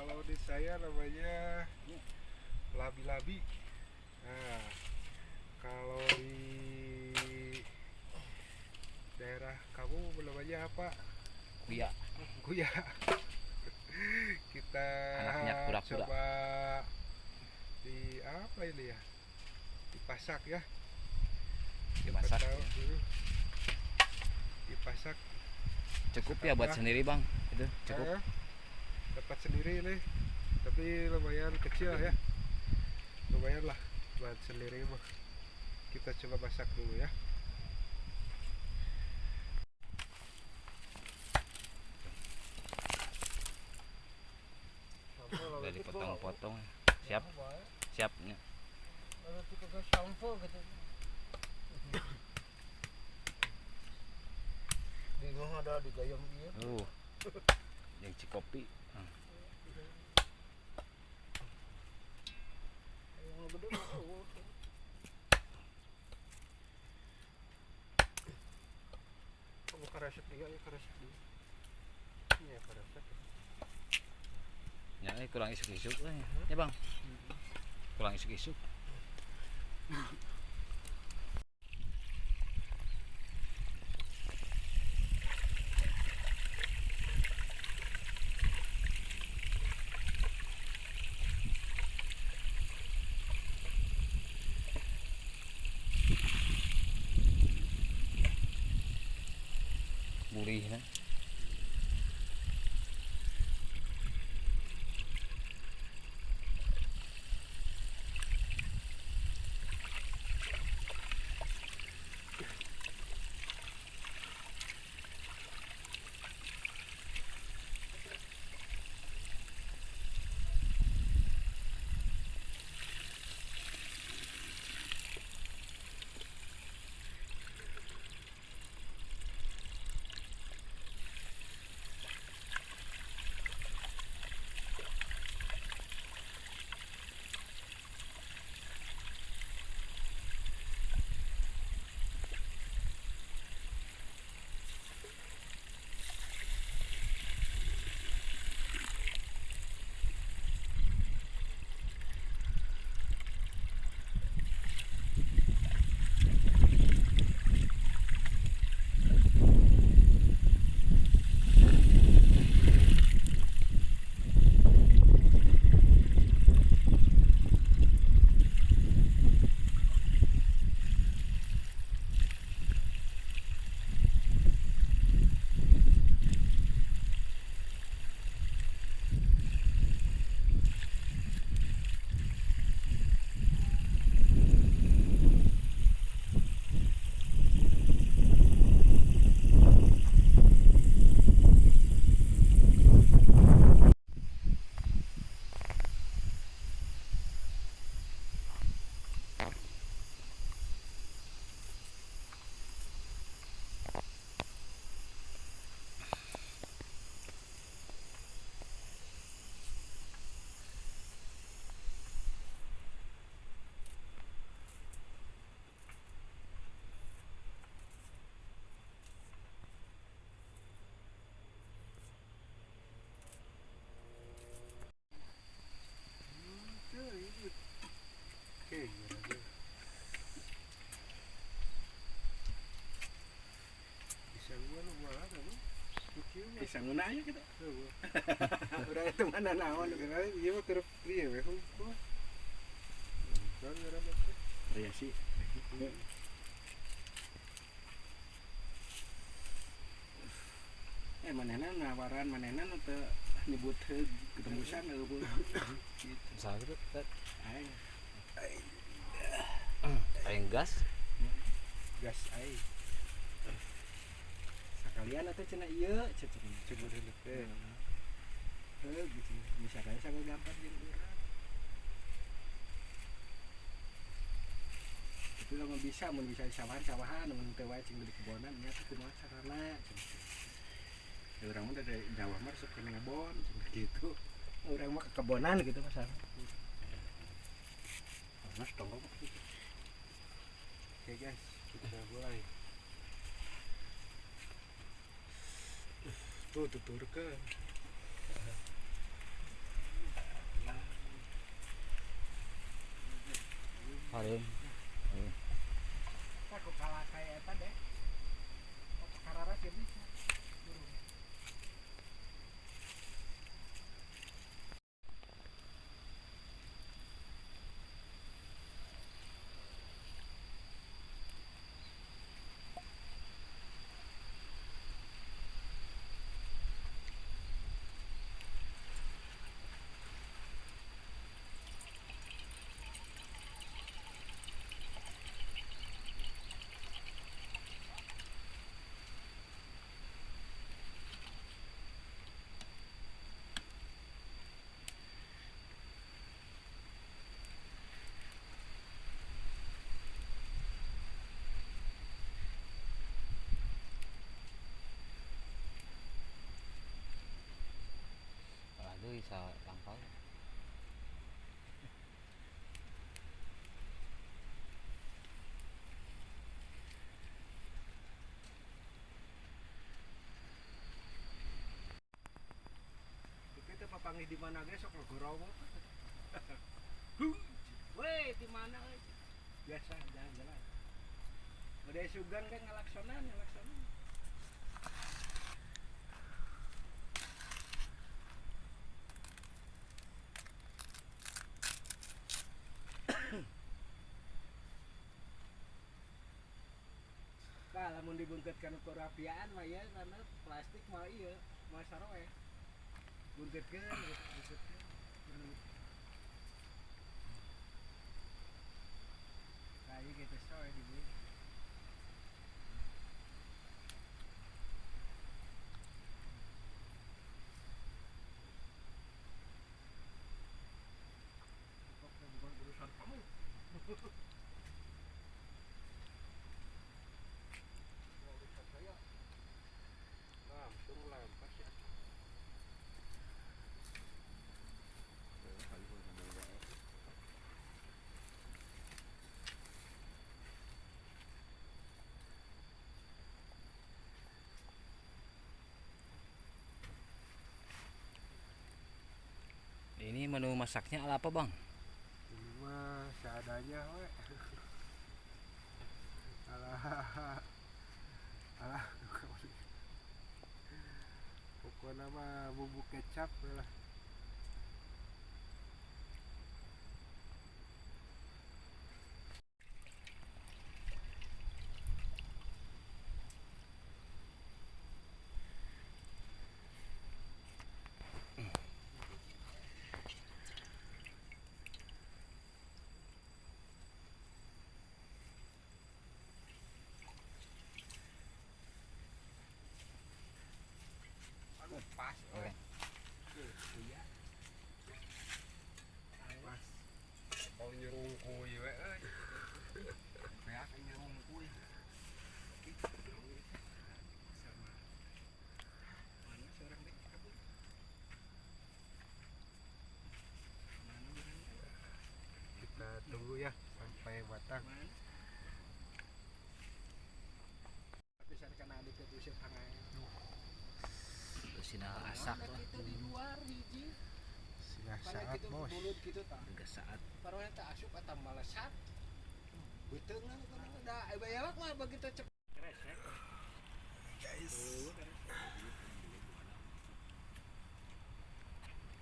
Kalau di saya namanya labi-labi. Nah, kalau di daerah kamu namanya apa? Kuya. Kuya. Kita anaknya kura-kura. Coba di apa ini ya? Dipasak ya. Dimasak. Tahu, ya. Dipasak. Cukup ya buat sendiri, Bang? Itu cukup. Dapat sendiri nih. Tapi lumayan kecil ya. Lumayan lah buat sendiri mah. Kita coba masak dulu ya. Udah dipotong-potong. Siap. Siapnya. Yang Cikopi. Ya, kurang isuk-isuk ya, Bang. Kurang isuk-isuk. Burih, nah. Bisa nguna aja kita. Udah itu mana naon. Iya mah kerep ieu we hukum. Variasi. Manehna nawaran manehna nu teu nyebut heug ketembusan eueuh. Gitu. Saha gitu? Aing. Aing gas. Gas aing. Sekalian atau cenah ieu cenah cenah teh. Heuh gitu. Misalkan sangat gampang jeung urang. Tapi lamun bisa mun bisa sawahan-sawahan mun teu wae cing di kebonan nya teh kumaha carana cenah. Ya urang mah dari Jawa mah resep kana ngebon cenah gitu. Urang mah ke kebonan gitu masalah. Mas tonggo gitu. Oke guys, kita mulai. Tuh tuturkeun. Paling. Aku kalah kayak eta deh. Karara sih bisa. Bisa tangkal. Kita papanggih di mana ge sok ngegorowo. Weh, di mana biasa jalan-jalan. Udah sugan kan ngelaksonan. Nah, lamun dibungketkan ukur rapiaan mah ya karena plastik mah iya mah saroe. Bungketkeun, bungketkeun. Nah, ieu kitu saroe dibeli. Bukan urusan kamu. Langsung lempar sih. Ini menu masaknya ala apa, Bang? Ini mah seadanya we. Ala ala pokoknya mah bumbu kecap lah. Pas, oke. Iya. Pas. Kalau nyurung kuy we euy. Beak nyurung kuy. Sama. Mana seorang dek kabur. Mana orang? Kita tunggu ya sampai matang. Mana? Bisa kana adik ke useup hangai. Sina asak lah. Itu di luar hiji. Sina saat bos. Mulut gitu tah. Enggak saat. Parohnya tak asup atau malesat. Beuteungan kana da bayawak mah begitu cep. Kresek. Guys.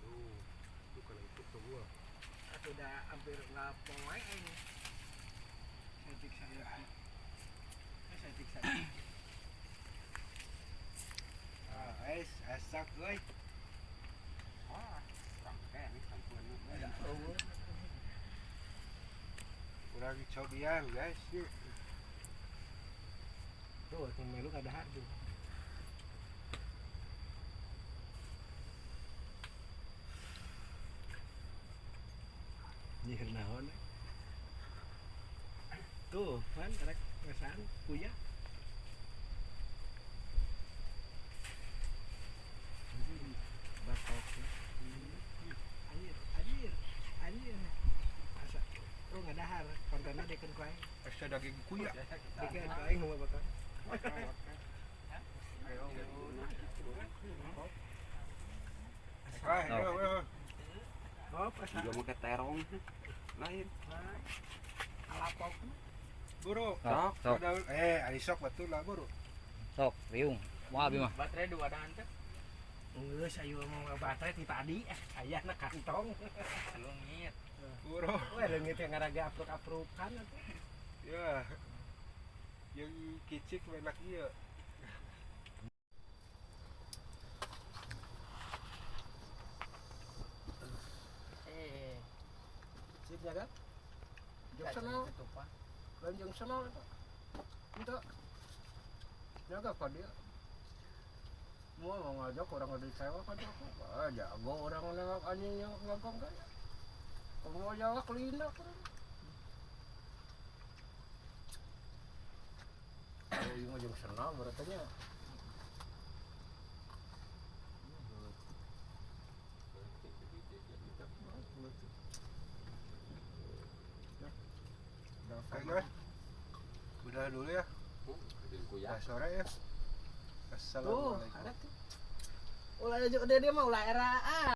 Tuh, itu kalau itu ke gua. Udah hampir ngapoe ini. Setik saya. Setik saya. Guys, asak euy. Ah, kurang kene sampeun. Kurang cobian, guys. Yuk. Tuh, aku melu kada harjo. Nyihir naon? Tuh, pan karek ngasaan kuya. Batok. Anjir, anjir, anjir. Asa, oh ngadahar, kontenna dekeun ku aing. Asa daging kuya. Dekeun ku aing nu bakal. Ayo, ayo. Oh, asa. Juga make terong. Lain. Palapok. Buru. Sok. Ari sok batur lah buru. Sok, riung. Moal abi mah. Baterai dua ada teh. Geus ayo mau baterai ti tadi, aya na kantong. Leungit. Buru. Wah, leungit yang ngaraga apruk-aprukan atuh. Ya. Yang kicik enak ieu. Sipnya kan? Jeung senang. Lain jeung senang eta. Entah. Jaga ka dia. Mau ngajak orang ada sewa kan aku. Ah, jago orang nengok anjing yang ngagong kaya. Kamu jaga kelina kan. Oh, iya jeung senang beratnya. Kayaknya udah dulu ya. Udah sore ya. Assalamualaikum. Tuh, ada tuh. Ulah dia mah ulah era.